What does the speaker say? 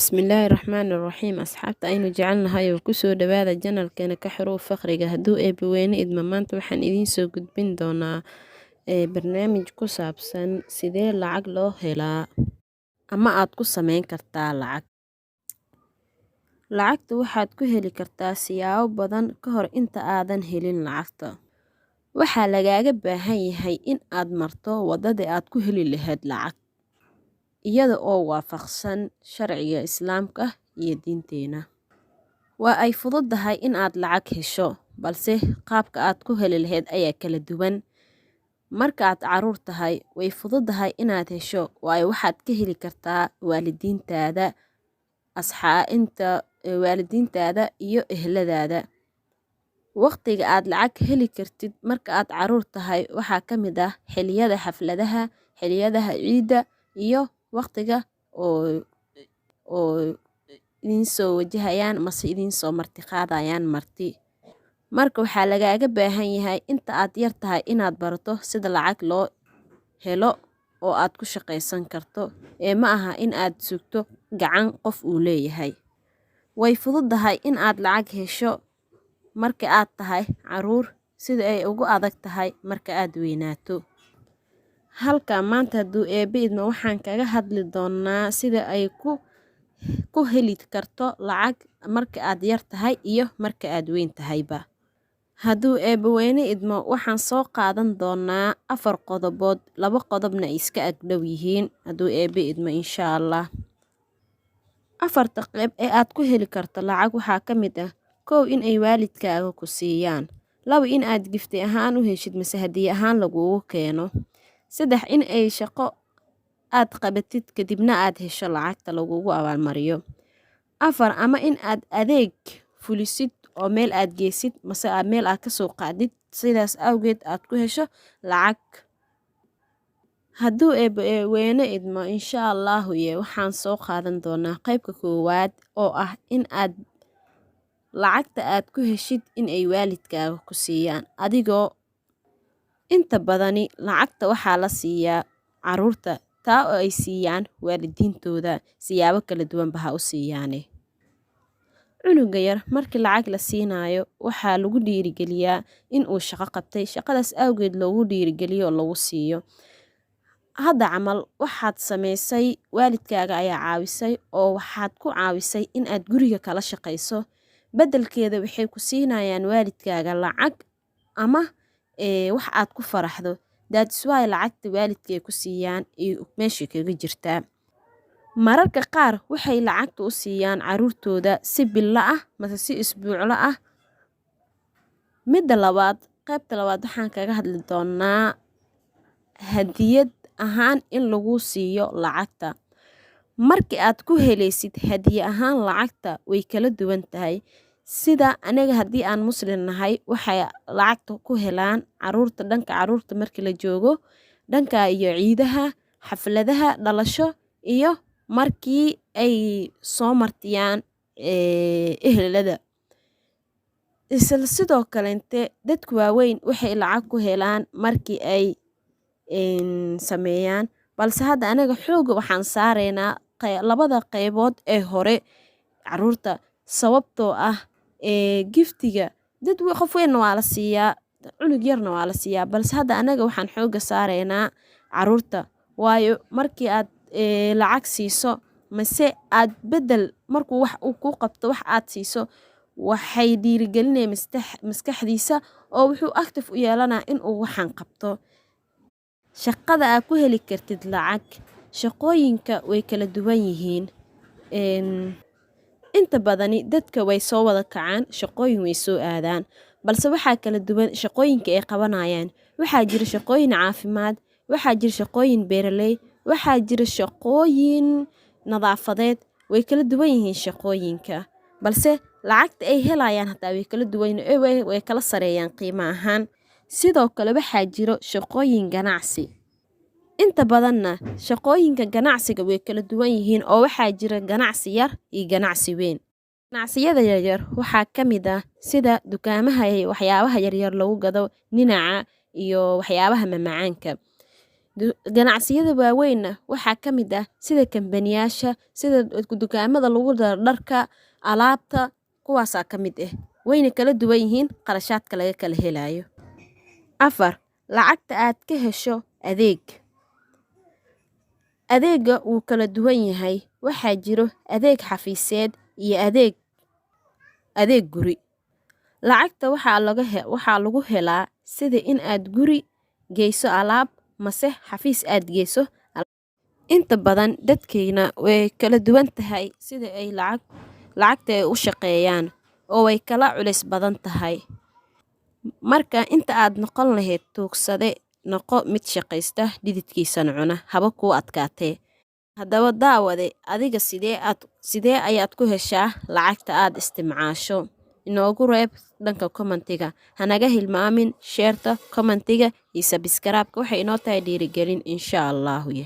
Bismillaahi Raxmaani Raxiim. Asxaabta aynu jecelnahay oo kusoo dhawaada channelkeena Ka Xorow Faqriga. Hadduu Eebbe weyne idmo, maanta waxaan idiin soo gudbin doonaa barnaamij ku saabsan sidee lacag loo helaa ama aad ku sameyn kartaa lacag. Lacagta waxaad ku heli kartaa siyaabo badan. Ka hor inta aadan helin lacagta, waxaa lagaaga baahan yahay in aad marto wadadii aad ku heli lahayd lacag, iyada oo waafaqsan sharciga Islaamka iyo diinteena. Waa ay fududahay in aad lacag hesho, balse qaabka aad ku heli lahayd ayaa kala duwan. Marka aad caruur tahay, way fududahay inaad hesho, waayo waxaad ka heli kartaa waalidiintaada, inta waalidiintaada iyo eheladaada. Waqtiga aad lacag heli kartid marka aad caruur tahay waxaa ka mid ah xilliyada xafladaha, xilliyadaha ciidda iyo waqtiga oo idiin soo wajahayaan mase idiin soo marti qaadayaan marti. Marka waxaa lagaaga baahan yahay inta aad yar tahay inaad barato sida lacag loo helo oo aad ku shaqaysan karto, ee ma aha in aad sugto gacan qof uu leeyahay. Way fududahay in aad lacag hesho marka aad tahay caruur sida ay ugu adag tahay marka aad weynaato. Halka maanta, hadduu Eebbe idmo, waxaan kaga hadli doonaa sida ay ku heli karto lacag marka aad yar tahay iyo marka aad weyn tahayba. Hadduu Eebbe weyne idmo, waxaan soo qaadan doonaa afar qodobood, laba qodobna ay iska agdhow yihiin, hadduu Eebbe idmo, insha Allah. Afarta qeyb ee aad ku heli karto lacag waxaa ka mid ah: kow, in ay waalidkaaga ku siiyaan; laba, in aad gift ahaan u heshid mase hadiye ahaan lagugu keeno; saddex, in ay shaqo aad qabatid kadibna aad hesho lacagta lagugu abaalmariyo; afar, ama in aad adeeg fulisid oo meel aad geysid mase aad meel aad kasoo qaadid, sidaas awgeed aad ku hesho lacag. Hadduu Eebbe weyne idmo, insha Allahu ye, waxaan soo qaadan doonaa qaybka koowaad oo ah in aad lacagta aad ku heshid in ay waalidkaaga ku siiyaan. Adigoo inta badani lacagta waxaa la siiyaa caruurta, taa oo ay siiyaan waalidiintooda, siyaabo kala duwanba ha u siiyaane. Cunuga yar markii lacag la siinaayo, waxaa lagu dhiirigeliyaa in uu shaqo qabtay, shaqadaas awgeed loogu dhiirigeliyo oo lagu siiyo. Hadda camal waxaad samaysay, waalidkaaga ayaa caawisay oo waxaad ku caawisay in aad guriga kala shaqayso. Beddelkeeda waxay ku siinayaan waalidkaaga lacag ama wax aad ku faraxdo. That's why lacagta waalidka ay ku siiyaan iyo meeshay kaga jirtaa. Mararka qaar waxay lacagta u siiyaan caruurtooda si bilo ah mase si isbuuclo ah. Midda labaad, qaybta labaad, waxaan kaga hadli doonaa hadiyad ahaan in lagu siiyo lacagta. Markii aad ku helaysid hadiye ahaan lacagta, way kala duwan tahay. Sida aniga, haddii aan Muslim nahay, waxay lacagta ku helaan caruurta, dhanka caruurta markii la joogo, dhanka iyo ciidaha, xafladaha dhalasho iyo markii ay soo martiyaan ehelada. Isla sidoo kaleente, dadka waaweyn waxay lacag ku helaan markii ay sameeyaan, balse hadda anaga xooga waxaan saareynaa labada qaybood ee hore, caruurta, sababtoo ah giftiga dad qof weynna waa la siiyaa, cunug yarna waa la siiyaa, balse hadda anaga waxaan xooga saareynaa caruurta, waayo markii aad lacag siiso mase aad bedel markuu wax uu kuu qabto wax aad siiso, waxay dhiirigelinaya maskaxdiisa oo wuxuu active u yeelanaa in uu waxaan qabto. Shaqada aad ku heli kartid lacag, shaqooyinka way kala duwan yihiin. Inta badani dadka way soo wada kacaan, shaqooyin way soo aadaan, balse waxaa kala duwan shaqooyinka ay qabanayaan. Waxaa jira shaqooyin caafimaad, waxaa jira shaqooyin beeraley, waxaa jira shaqooyin nadaafadeed. Way kala duwan yihiin shaqooyinka, balse lacagta ay helayaan hataa way kala duwan, way kala sareeyaan qiimo ahaan. Sidoo kale waxaa jiro shaqooyin ganacsi. Inta badanna shaqooyinka ganacsiga way kala duwan yihiin, oo waxaa jira ganacsi yar iyo ganacsi weyn. Ganacsiyada yaryar waxaa ka mid ah sida dukaamaha waxyaabaha yaryar lagu gado, ninaca iyo waxyaabaha mamacaanka. Ganacsiyada waaweynna waxaa ka mid ah sida kambaniyaasha, sida dukaamada lagu daro dharka, alaabta, kuwaasaa ka mid ah. Wayna kala duwan yihiin qarashaadka laga kala helayo. 4, lacagta aad ka hesho adeeg. Adeega wuu kala duwan yahay. Waxaa jiro adeeg xafiiseed iyo adeeg guri. Lacagta waxaa lagu helaa sida in aad guri geyso alaab mase xafiis aad geyso. Inta badan dadkeyna way kala duwan tahay sida ay lacagta ay u shaqeeyaan, oo way kala culeys badan tahay. Marka inta aad noqon lahayd tuugsade, noqo mid shaqaysta, dhididkiisana cuna, haba kuu adkaatee. Haddaba daawade, adiga sidee ayaad ku heshaa lacagta aad isticmaasho? Inoogu reeb dhanka commentiga. Hanaga hilmaamin share-ta, commentiga iyo subscribe-ka. Waxay inoo tahay dhiirigelin, insha Allahu.